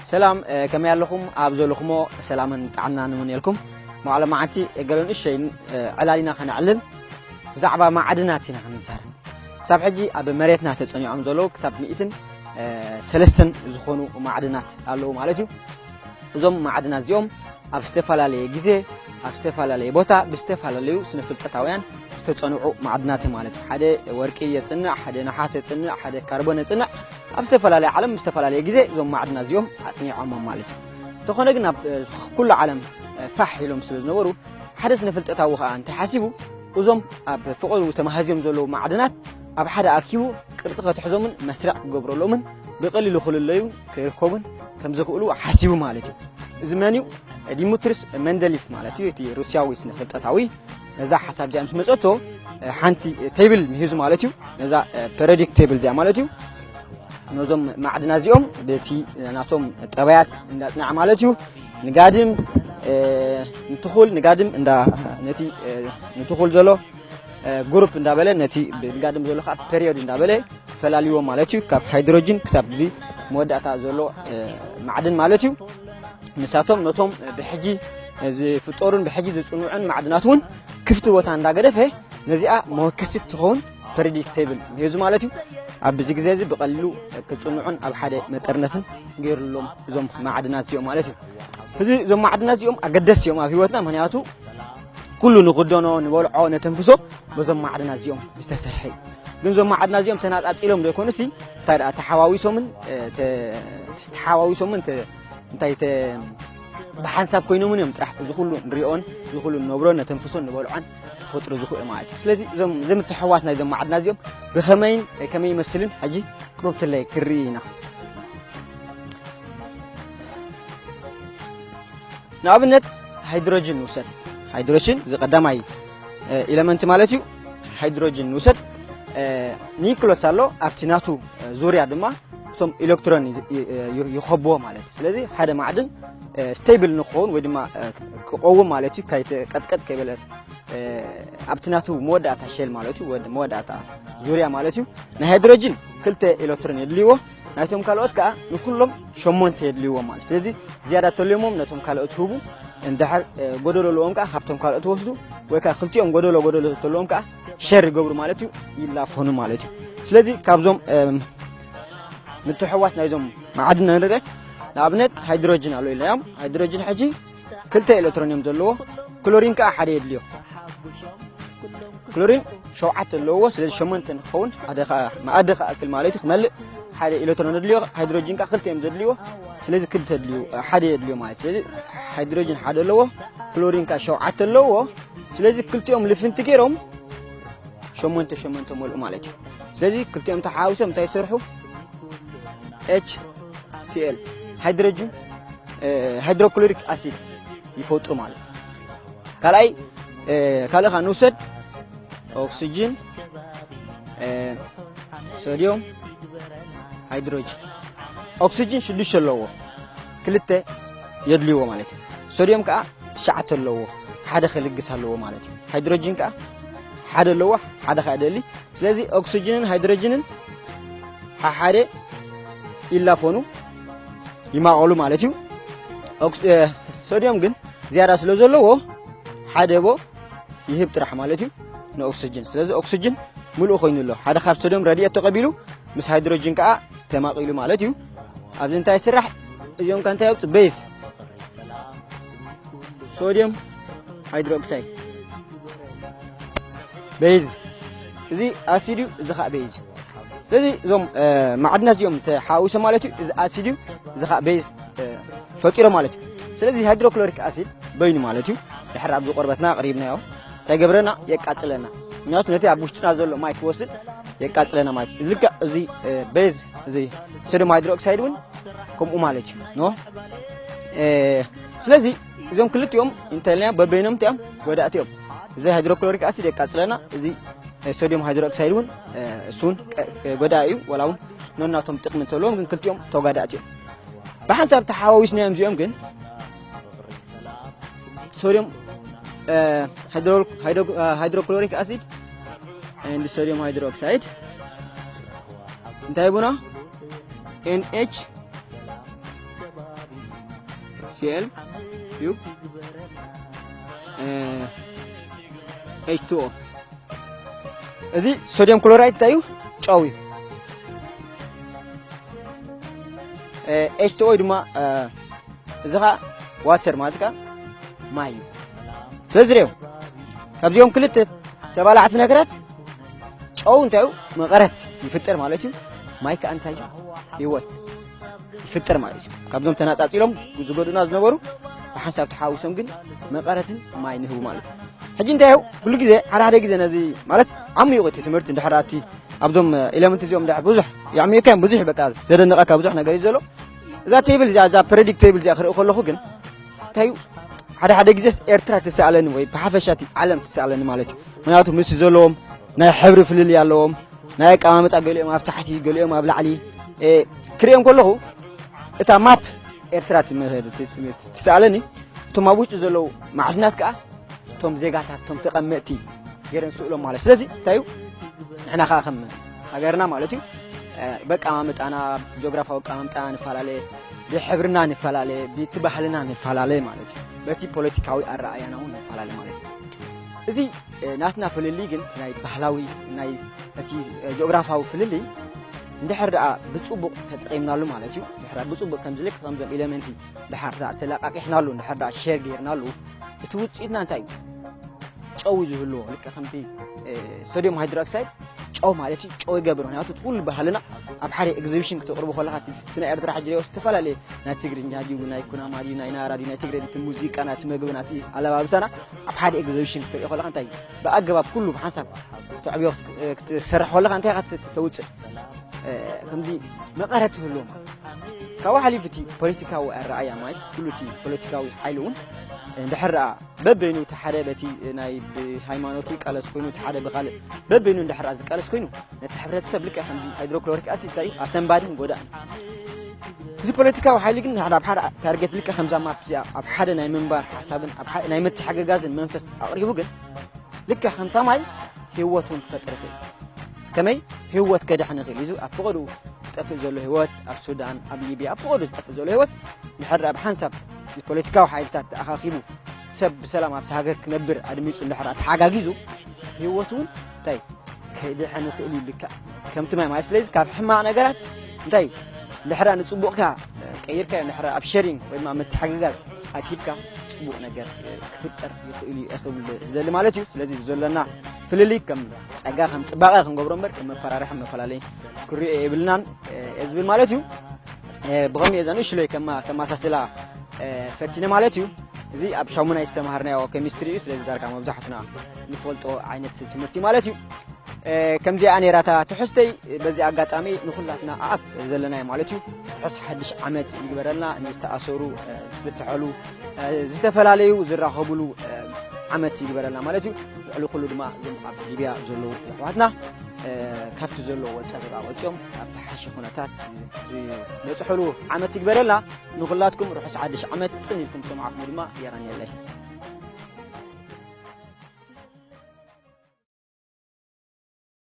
ሰላም፣ ከመይ ኣለኹም? ኣብ ዘለኹሞ ሰላምን ጥዕናን ይምነየልኩም። መዓለ መዓንቲ ገለ ንእሸይ ዕላል ኢና ከነዕልል። ብዛዕባ ማዕድናት ኢና ክንዛረብ። ክሳብ ሕጂ ኣብ መሬትና ተጸኒዖም ዘለዉ ክሳብ ሚእትን ሰለስተን ዝኾኑ ማዕድናት ኣለዉ ማለት እዩ። እዞም ማዕድናት እዚኦም ኣብ ዝተፈላለየ ግዜ፣ ኣብ ዝተፈላለየ ቦታ ብዝተፈላለዩ ስነ ፍልጠታውያን ዝተጸንዑ ማዕድናት እዮም ማለት እዩ። ሓደ ወርቂ የጽንዕ፣ ሓደ ነሓስ የጽንዕ፣ ሓደ ካርቦን የጽንዕ። ኣብ ዝተፈላለየ ዓለም ብዝተፈላለየ ግዜ እዞም ማዕድናት እዚኦም ኣጽኒዖሞም ማለት እዩ። እንተኾነ ግን ኣብ ኩሉ ዓለም ፋሕ ኢሎም ስለ ዝነበሩ ሓደ ስነ ፍልጠታዊ ከኣ እንተሓሲቡ እዞም ኣብ ፍቕሩ ተማሃዝዮም ዘለዉ ማዕድናት ኣብ ሓደ ኣኪቡ ቅርጺ ከትሕዞምን መስርዕ ክገብረሎምን ብቐሊሉ ክልለዩን ክርከቡን ከም ዝኽእሉ ሓሲቡ ማለት እዩ። እዚ መን እዩ? ዲሚትሪስ መንደሊፍ ማለት እዩ። እቲ ሩስያዊ ስነ ፍልጠታዊ ነዛ ሓሳብ እዚኣ ምስ መጸቶ ሓንቲ ቴብል ምሂዙ ማለት እዩ። ነዛ ፐረዲክ ቴብል እዚኣ ማለት እዩ። ነዞም ማዕድና እዚኦም በቲ ናቶም ጠባያት እንዳጽናዕ ማለት እዩ። ንጋድም ንትኹል ንጋድም እንዳ ነቲ ንትኹል ዘሎ ግሩፕ እንዳበለ ነቲ ንጋድም ዘሎ ከዓ ፔሪዮድ እንዳበለ ፈላልዎ ማለት እዩ። ካብ ሃይድሮጅን ክሳብ እዚ መወዳእታ ዘሎ ማዕድን ማለት እዩ። ንሳቶም ነቶም ብሕጂ ዝፍጠሩን ብሕጂ ዝጽንዑን ማዕድናት እውን ክፍቲ ቦታ እንዳገደፈ ነዚኣ መወከሲት ትኸውን ፐሪዲክ ቴብል ምሂዙ ማለት እዩ። ኣብዚ ግዜ እዚ ብቐሊሉ ክጽንዑን ኣብ ሓደ መጠርነፍን ገይሩሎም እዞም ማዕድናት እዚኦም ማለት እዩ። እዚ እዞም ማዕድናት እዚኦም ኣገደስቲ እዮም ኣብ ህይወትና፣ ምክንያቱ ኩሉ ንኽደኖ፣ ንበልዖ፣ ነተንፍሶ በዞም ማዕድናት እዚኦም ዝተሰርሐ እዩ። ግን እዞም ማዕድናት እዚኦም ተናጻጺሎም ዘይኮኑሲ እንታይ ደኣ ተሓዋዊሶምን ተሓዋዊሶምን እንታይ ብሓንሳብ ኮይኖምን እዮም ጥራሕ እዚ ኩሉ ንሪኦን እዚ ኩሉ ንነብሮን ነተንፍሶን ንበልዖን ተፈጥሮ ዝኽእል ማለት እዩ። ስለዚ እዞም እዚ ምትሕዋስ ናይዞም ማዕድናት እዚኦም ብኸመይን ከመይ ይመስልን ሕጂ ቅሩብ ትለይ ክርኢ ኢና። ንኣብነት ሃይድሮጅን ንውሰድ። ሃይድሮጅን እዚ ቀዳማይ ኤለመንት ማለት እዩ። ሃይድሮጅን ንውሰድ። ኒክሎስ ኣሎ ኣብቲ ናቱ ዙርያ ድማ እቶም ኤሌክትሮን ይኸብዎ ማለት እዩ። ስለዚ ሓደ ማዕድን ስቴብል ንክኸውን ወይ ድማ ክቀውም ማለት እዩ፣ ከይተቀጥቀጥ ከይበለ ኣብቲ ናቱ መወዳእታ ሸል ማለት እዩ፣ መወዳእታ ዙርያ ማለት እዩ። ናይ ሃይድሮጅን ክልተ ኤሌክትሮን የድልይዎ፣ ናይቶም ካልኦት ከዓ ንኩሎም ሸሞንተ የድልይዎም ማለት። ስለዚ ዝያዳ ተልዮሞም ነቶም ካልኦት ህቡ፣ እንድሕር ጎደሎ ኣለዎም ከዓ ካብቶም ካልኦት ወስዱ፣ ወይ ከዓ ክልቲኦም ጎደሎ ጎደሎ ተለዎም ከዓ ሸር ይገብሩ ማለት እዩ፣ ይላፈኑ ማለት እዩ። ስለዚ ካብዞም ምትሕዋስ ናይዞም ማዕድን ንርኢ። ንኣብነት ሃይድሮጅን ኣሎ ኢለናዮም። ሃይድሮጅን ሕጂ ክልተ ኤሌክትሮን እዮም ዘለዎ፣ ክሎሪን ከዓ ሓደ የድልዮ። ክሎሪን ሸውዓተ ኣለዎ፣ ስለዚ ሸሞንተ ንክኸውን ሓደ ከዓ መኣዲ ክኣክል ማለት እዩ ክመልእ ሓደ ኤሌክትሮን የድልዮ። ሃይድሮጅን ከዓ ክልተ እዮም ዘድልዎ፣ ስለዚ ክልተ የድልዩ ሓደ የድልዮ ማለት። ስለዚ ሃይድሮጅን ሓደ ኣለዎ፣ ክሎሪን ከዓ ሸውዓተ ኣለዎ። ስለዚ ክልቲኦም ልፍንቲ ገይሮም ሸሞንተ ሸሞንተ መልኡ ማለት እዩ። ስለዚ ክልቲኦም ተሓዋዊሶም እንታይ ይሰርሑ? ኤች ሲ ኤል ሃይድሮጅን ሃይድሮክሎሪክ ኣሲድ ይፈጥሩ ማለት እዩ። ካልኣይ ካልእ ከዓ ንውሰድ። ኦክስጅን፣ ሶድዮም፣ ሃይድሮጅን። ኦክስጅን ሽዱሽተ ኣለዎ፣ ክልተ የድልይዎ ማለት እዩ። ሶድዮም ከዓ ትሽዓተ ኣለዎ፣ ሓደ ክልግስ ኣለዎ ማለት እዩ። ሃይድሮጅን ከዓ ሓደ ኣለዎ፣ ሓደ ከዓ የደሊ። ስለዚ ኦክስጅንን ሃይድሮጅንን ሓሓደ ይላፈኑ ይማቐሉ ማለት እዩ። ሶድዮም ግን ዝያዳ ስለ ዘለዎ ሓደ ቦ ይህብ ጥራሕ ማለት እዩ ንኦክስጅን። ስለዚ ኦክስጅን ምሉእ ኮይኑ ኣሎ። ሓደ ካብ ሶድዮም ረድኤት ተቐቢሉ ምስ ሃይድሮጅን ከዓ ተማቒሉ ማለት እዩ። ኣብዚ እንታይ ይስራሕ? እዚኦም ከ እንታይ የውፅእ? ቤዝ ሶድዮም ሃይድሮክሳይድ ቤዝ። እዚ ኣሲድ እዩ፣ እዚ ከዓ ቤዝ እዩ። ስለዚ እዞም ማዕድናት እዚኦም ተሓዊሶም ማለት እዩ፣ እዚ ኣሲድ እዩ፣ እዚ ከዓ ቤዝ ፈጢሮም ማለት እዩ። ስለዚ ሃይድሮክሎሪክ ኣሲድ በይኑ ማለት እዩ። ድሕር ኣብዚ ቆርበትና ኣቕሪብናዮ እንታይ ገብረና? የቃፅለና። ምክንያቱ ነቲ ኣብ ውሽጥና ዘሎ ማይ ክወስድ የቃፅለና ማለት እዩ። ልክዕ እዚ ቤዝ እዚ ሶድዮም ሃይድሮክሳይድ እውን ከምኡ ማለት እዩ። ስለዚ እዞም ክልቲኦም እንታይ ኢልና በበይኖም እዮም ጎዳእቲ እዮም። እዚ ሃይድሮክሎሪክ ኣሲድ የቃፅለና፣ እዚ ሶድዮም ሃይድሮክሳይድ እውን እሱን ጎዳኢ እዩ። ዋላ እውን ነናቶም ጥቕሚ እንተለዎም ግን ክልቲኦም ተጓዳእቲ እዮም። ብሓንሳብ ተሓዋዊስናዮም እዚኦም ግን ሶድዮም ሃይድሮክሎሪክ ኣሲድ ኤንድ ሶድዮም ሃይድሮክሳይድ እንታይ ይቡና? ኤን ኤች ሲ ኤል ዩ ኤች ቱ ኦ። እዚ ሶዲየም ክሎራይድ እንታይ እዩ? ጨው እዩ። ኤች ቱ ኦ ድማ እዚ ኸዓ ዋተር ማለት ከዓ ማይ እዩ። ስለዚ ሪኦ ካብዚኦም ክልተ ተባላዕቲ ነገራት ጨው እንታይ እዩ? መቐረት ይፍጥር ማለት እዩ። ማይ ከዓ እንታይ እዩ? ህይወት ይፍጥር ማለት እዩ። ካብዞም ተነፃፂሎም ዝጎድኡና ዝነበሩ ብሓንሳብ ተሓዊሶም ግን መቐረትን ማይ ንህቡ ማለት እዩ። ሕጂ እንታይ እዩ? ኩሉ ግዜ ሓደ ሓደ ግዜ ነዚ ማለት ዓሚቑ እቲ ትምህርቲ እንድሕር እቲ ኣብዞም ኤለመንት እዚኦም እንድሕር ብዙሕ የዕሚቑካ ብዙሕ በቃ ዘደንቐካ ብዙሕ ነገር እዩ ዘሎ። እዛ ቴብል እዚኣ እዛ ፕሬዲክት ቴብል እዚኣ ክርኢ ከለኹ ግን እንታይ እዩ? ሓደ ሓደ ግዜስ ኤርትራ ትስኣለኒ ወይ ብሓፈሻ እቲ ዓለም ትስኣለኒ ማለት እዩ። ምክንያቱ ምስ ዘለዎም ናይ ሕብሪ ፍልልይ ኣለዎም። ናይ ኣቀማምጣ ገሊኦም ኣብ ታሕቲ ገሊኦም ኣብ ላዕሊ ክሪኦም ከለኹ እታ ማፕ ኤርትራ ትስኣለኒ። እቶም ኣብ ውሽጢ ዘለዉ ማዕድናት ከዓ እቶም ዜጋታት እቶም ተቐመጥቲ ገይረን ስእሎም ማለት ስለዚ እንታይ እዩ ንሕና ከዓ ከም ሃገርና ማለት እዩ በቃ ማመጣና ጂኦግራፋዊ ኣቀማምጣ ንፈላለየ ብሕብርና ንፈላለየ ብቲ ባህልና ንፈላለየ ማለት እዩ በቲ ፖለቲካዊ ኣረኣያና እውን ንፈላለየ ማለት እዩ እዚ ናትና ፍልልይ ግን ናይ ባህላዊ ናይ እቲ ጂኦግራፋዊ ፍልልይ እንድሕር ደኣ ብፅቡቕ ተጠቒምናሉ ማለት እዩ ድሕር ብፅቡቕ ከምዚ ልክ ከምዞም ኤለመንቲ ድሓር ተለቃቂሕናሉ እንድሕር ደኣ ሸር ገይርናሉ እቲ ውፅኢትና እንታይ እዩ ጨው ዝህልዎ ልክ ከምቲ ሶዲየም ሃይድሮክሳይድ ጨው ማለት እዩ ጨው ይገብር ምክንያቱ እቲ ኩሉ ባህልና ኣብ ሓደ ኤግዚቢሽን ክተቕርቡ ከለካ እቲ ናይ ኤርትራ ሕጂ ሪኦ ዝተፈላለየ ናይ ትግርኛ ድዩ ናይ ኩናማ ድዩ ናይ ናራ ድዩ ናይ ትግረ እቲ ሙዚቃ ናቲ መግቢ ናቲ ኣለባብሳና ኣብ ሓደ ኤግዚቢሽን ክትሪኦ ከለካ እንታይ እዩ ብኣገባብ ኩሉ ብሓንሳብ ተዕብዮ ክትሰርሕ ከለካ እንታይ ኢካ ተውፅእ ከምዚ መቐረት ትህልዎ ማለት ካብኡ ሓሊፉ እቲ ፖለቲካዊ ኣረኣያ ማለት ኩሉ እቲ ፖለቲካዊ ሓይሊ እውን እንድሕር ደኣ በበይኑ እቲ ሓደ በቲ ናይ ብሃይማኖቱ ይቃለስ ኮይኑ እቲ ሓደ ብካልእ በበይኑ እንድሕር ደኣ ዝቃለስ ኮይኑ ነቲ ሕብረተሰብ ልክዕ ከምዚ ሃይድሮክሎሪክ ኣሲድ እንታይ እዩ ኣሰንባድን ጎዳእን እዚ ፖለቲካዊ ሓይሊ ግን ሓደ ኣብ ሓደ ታርጌት ልክዕ ከምዛ ማፕ እዚኣ ኣብ ሓደ ናይ ምንባር ሓሳብን ኣብ ሓደ ናይ ምትሕግጋዝን መንፈስ ኣቕሪቡ ግን ልክዕ ከምታ ማይ ህይወት እውን ክፈጥር ይኽእል ከመይ ህይወት ከድሕን ይኽእል እዩ ኣብ ፍቐዱ ዝጠፍእ ዘሎ ህይወት ኣብ ሱዳን ኣብ ሊብያ ኣብ ፍቐዱ ዝጠፍእ ዘሎ ህይወት ድሕር ኣብ ሓንሳብ ፖለቲካዊ ሓይልታት ተኣኻኺቡ ሰብ ብሰላም ኣብቲ ሃገር ክነብር ኣድሚፁ እንድሕር ተሓጋጊዙ ህይወት እውን እንታይ ከድሕን ይኽእል እዩ ልክዕ ከምቲ ማይ ማለት ስለዚ ካብ ሕማቕ ነገራት እንታይ እንድሕራ ንፅቡቕካ ቀይርካዮ እንድሕራ ኣብ ሸሪንግ ወይ ድማ ምትሕግጋዝ ኣኪብካ ፅቡቕ ነገር ክፍጠር ይኽእል እዩ ክብል ዝደሊ ማለት እዩ ስለዚ ዘለና ፍልልይ ከም ፀጋ ከም ፅባቐ ክንገብሮ እምበር ከም መፈራርሒ መፈላለይ ክሪኦ የብልናን እየ ዝብል ማለት እዩ ብኸምኡ እየ ዘንእሽለይ ከማሳስላ ፈቲነ ማለት እዩ እዚ ኣብ ሻሙናይ ዝተምሃርናዮ ኬሚስትሪ እዩ ስለዚ ዳርጋ መብዛሕትና ንፈልጦ ዓይነት ትምህርቲ ማለት እዩ ከምዚኣ ነራታ ትሕዝተይ በዚ ኣጋጣሚ ንኩላትና ኣኣብ ዘለናዮ ማለት እዩ ርሑስ ሓድሽ ዓመት ይግበረልና ንዝተኣሰሩ ዝፍትሐሉ ዝተፈላለዩ ዝራኸብሉ ዓመት ይግበረልና ማለት እዩ ልዕሊ ኩሉ ድማ እዞም ኣብ ሊብያ ዘለዉ ኣሕዋትና ካብቲ ዘለዎ ፀበባ ወፂኦም ኣብ ዝሓሸ ኩነታት ዝበፅሐሉ ዓመት ይግበረልና ንኩላትኩም ርሑስ ሓድሽ ዓመት ፅን ኢልኩም ሰማዕኹም ድማ የቐንየለይ